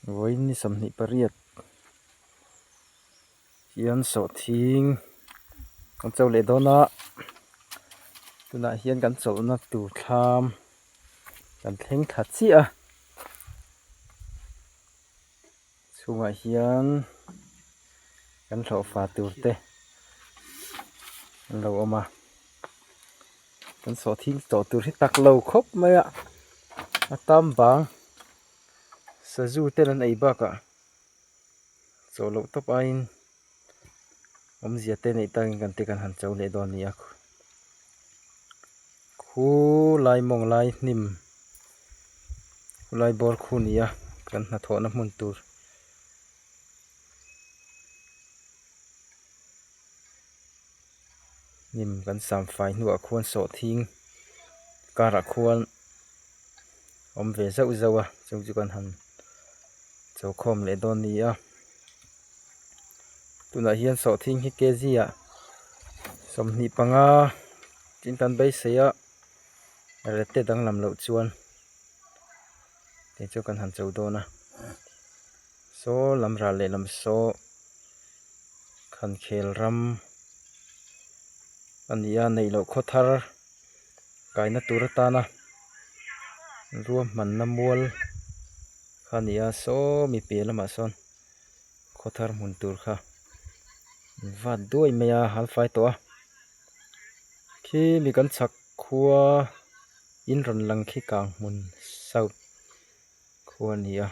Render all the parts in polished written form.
Vawiin ni 28 hian sawhthing kan cho leh dawn a tunah hian kan chawlhna tur thlam kan thleng thla chiah a chhungah hian kan hlawhfa tur te an lo awm a kan sawhthing tawh tur hi tak lo khawp mai a a tam bang sazu ten an ei bakah chawh loh tawp aiin awmzia te neih takin kan te kan han cho leh dawn a ni a khu lai mawng lai hnim khulai bawr khu ni a kan hnathawhna hmun tur. Hnim kan sam fai hnuah khuan sawhthing karah khuan awm ve zauh zauh a chung chu kan han cho khawm leh dawn a ni a tunah hian sawhthing hi kg ah 25 tin kan beisei a rate danglam loh chuan tichuan kan han cho dawn a saw lam ral lehlam saw. Khan khel ram a ni a neih loh khaw thar kaina tur atana ruahmanna mual kha a ni a saw mi piah lamah sawn khaw thar hmun tur kha an vat duai mai a hal fai tawh a khi mi kan chhak khua in rawn lang khi kang hmun south khua a ni a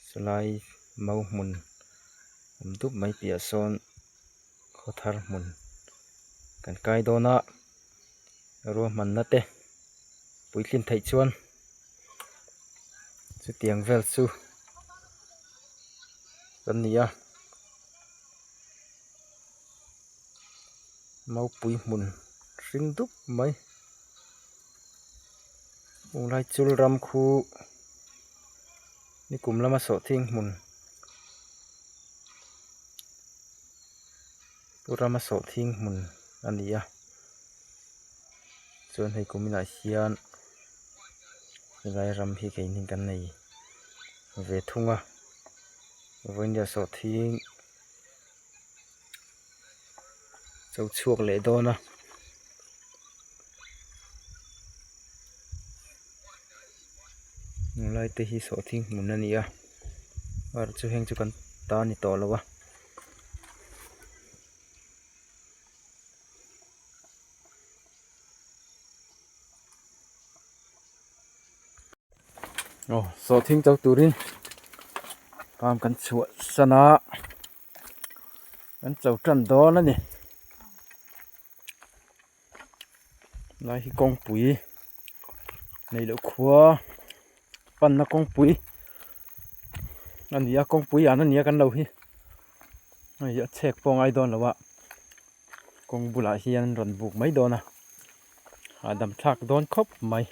chulai mau hmun awm dup mai piah sawn khaw thar hmun kan kai dawn a ruahmanna te puitlin theih chuan chutiang vel chu kan ni a maupui hmun hring dup mai. Tunglai chul ram khu nikum lama sawhthing hmun pu rama sawhthing hmun a ni a chuan hei kum inah hian helai ram hi keini kan nei ve thung a vawiin sawhthing cho chhuak leh dawn a helai te hi sawhthing hmun a ni a var chu heng chu kan ta a ni tawh lo a. Aw sawhthing cho turin farm kan chhuah san a. Kan cho tan dawn a ni lai hi kawngpui nei loh khua panna kawngpui a ni a kawngpui an a ni a kan lo hi hei a chhek pawh a ngai dawn lo a kawng bulah hian an rawn buk mai dawn a hahdam thlak dawn khawp mai.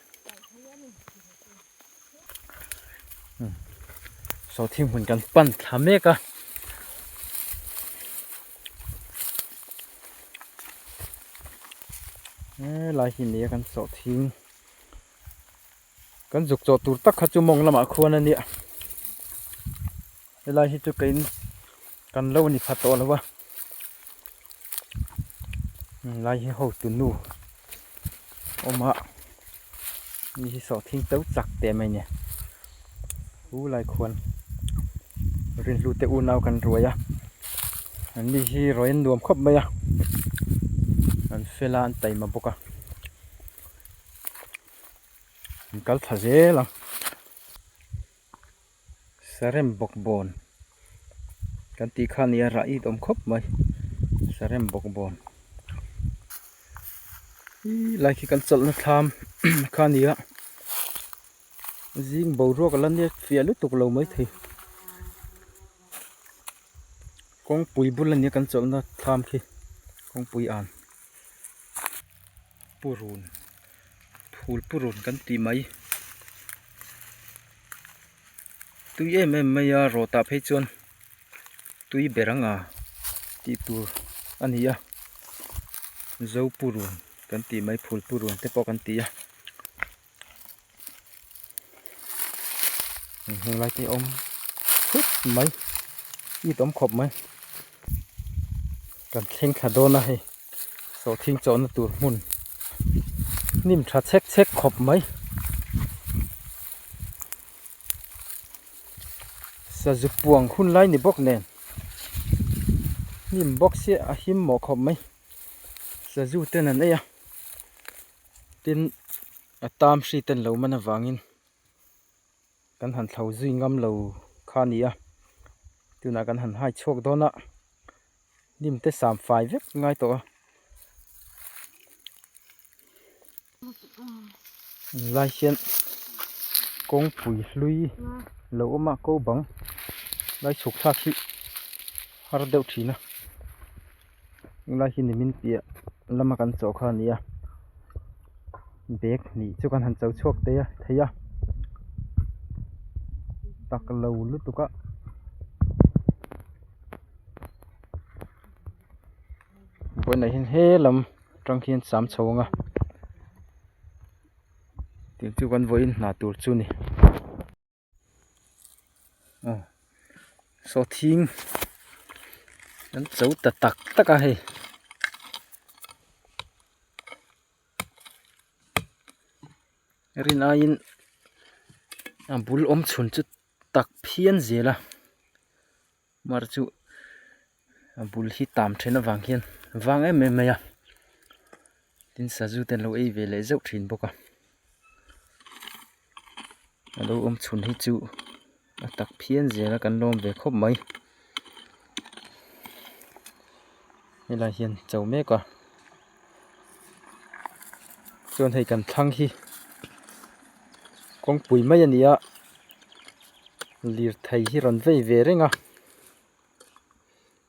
Sawhthing hmun kan pan thla mek a helai hi nia kan sawhthing kan zuk chawh tur tak kha chu mawng lamah khuan a nia helai hi chu keiin kan lo ni pha tawh lo a helai hi hotu nu awm a. Mi hi sawhthing to chak teh mai nia u lai khuan rinhlu te unau kan ruai a an ni hi ruai an nuam khawp mai a an fel a an taima bawk a an kal thla zel ang sarem bawkbawn kan tih kha nia rah it awm khawp mai sarem bawkbawn ih lai khi kan chawlhna thlam kha a ni a zing boruak a la nia fiah lutuk lo maithei kawngpui bul a nia kan chawlhna thlam khi kawngpui an purun phul purun kan tih mai. Tui em em mai a rawh tah phei chuan tui ber anga tih tur a ni a zo purun kan tih mai phul purun te pawh kan ti a. Heng lai te awm thut mai it awm khawp mai kan thleng thla dawn a hei sawhthing chawhna tur hmun hnim tha chhek chhek khawp mai sazu puang hun lai ni bawk nen hnim bawk sia a him mawh khawp mai sazu ten an ei a tin a tam hri ten lo man avangin. Kan han thlo zui ngam lo kha a ni a, tunah kan han hai chhuak dawn a, hnim te sam fai vek ngai tawh a. Lai hian kawngpui hlui lo awm a ko bang lai chhuk thlak hi har deuh thin a, lai hi nimin piah lama kan chawh kha a ni a. Bag hnih chu kan han cho chhuak thei a thei a tak lo lutuk a vawiinah hian he lam atang hian sam chho ang a tih chu kan vawiin hna tur chu a ni. Aw sawhthing an cho ta tak tak a hei rin aiin a bul awm chhun chu tak phian zel a mar chu a bul hi tam then avang hian vang em em mai a tin sazu te an lo ei ve leh zeuh thin bawk a. A lo awm chhun hi chu a tak phian zel a kan lawm ve khawp mai helai hian cho mek a chuan hei kan thlang hi kawngpui mai a ni a lirthei hi rawn vei ve reng a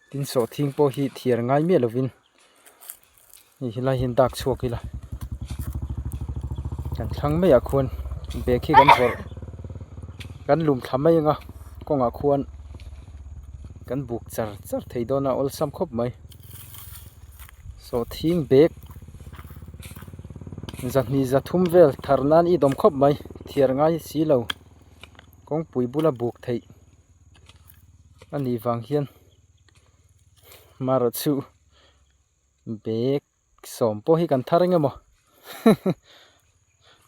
tin sawhthing pawh hi thiar ngai miah lovin hei helai hian dak chhuak ila kan thlang maiah khuan bag hi kan vawrh kan lum thla mai anga kawngah khuan kan buk char char thei dawn a awlsam khawp mai sawhthing bag zahnih zathum vel thar nan i dawm khawp mai thiar ngai si lo kawngpui bula buk theih. A nih vang hian marawh chu bag sawm pawh hi kan thar eng emaw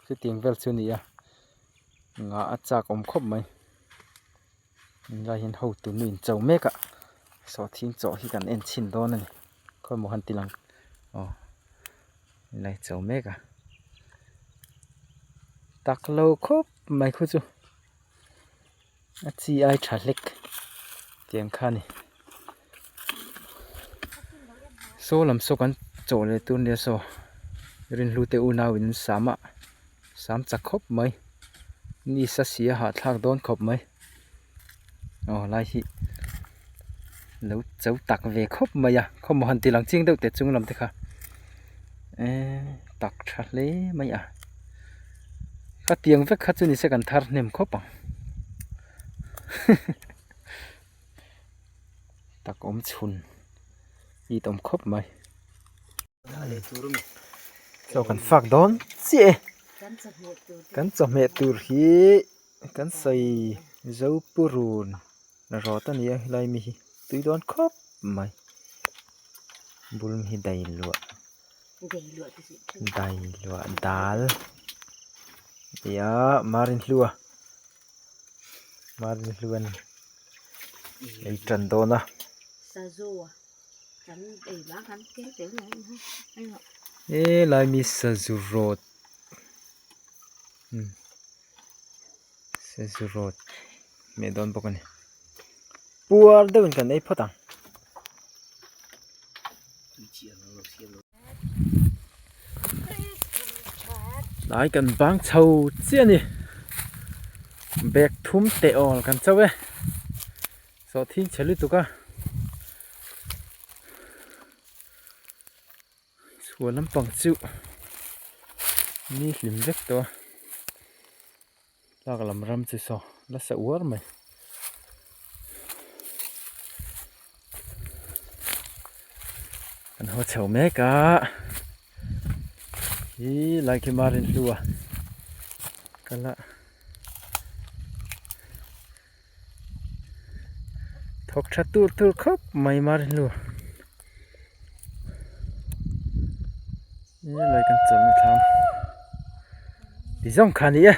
chutiang vel chu a ni a ngah a chak awm khawp mai helai hian hotu nu in cho mek a sawhthing chawh hi kan en chhin dawn a ni khawimaw han ti lang aw helai cho mek a tak lo khawp mai khu chu. A chi ai tha hlek tiang kha a ni saw lam saw kan chawh leh tur nia saw rinhlu te unau in an sam a sam chak khawp mai ni sa si a hahthlak dawn khawp mai aw lai hi lo cho tak ve khawp mai a khawmaw han ti lang chiang deuh teh chung lam te kha eee tak tha hle mai a. Ka tiang vek kha chu ni se kan thar hnem khawp ang tak awm chhun it awm khawp mai chaw kan fak dawn chiah e kan chawhmeh tur hi kan sawi zo purun rawt a ni a helai mi hi tui dawn khawp mai bul hi dai luah. Dai luah dal tia marin hlua marin hluan ei tan dawn a helai mi sazu rawt sazu rawt hmeh dawn bawk a ni puar deuhin kan ei phawt ang. Tlai kan bang chho chiah a ni bag thum teh awl kan cho e sawhthing chhe lutuk a chhuah lampang chu ni hlim vek tawh a tlak lam ram chu saw nasa uar mai. Kan haw chho mek a hi lai khi marin hlu a kal a. Thawk tha tur tur khawp mai mar hnu helai kan chawlhna thlam ti zawng kha a ni e.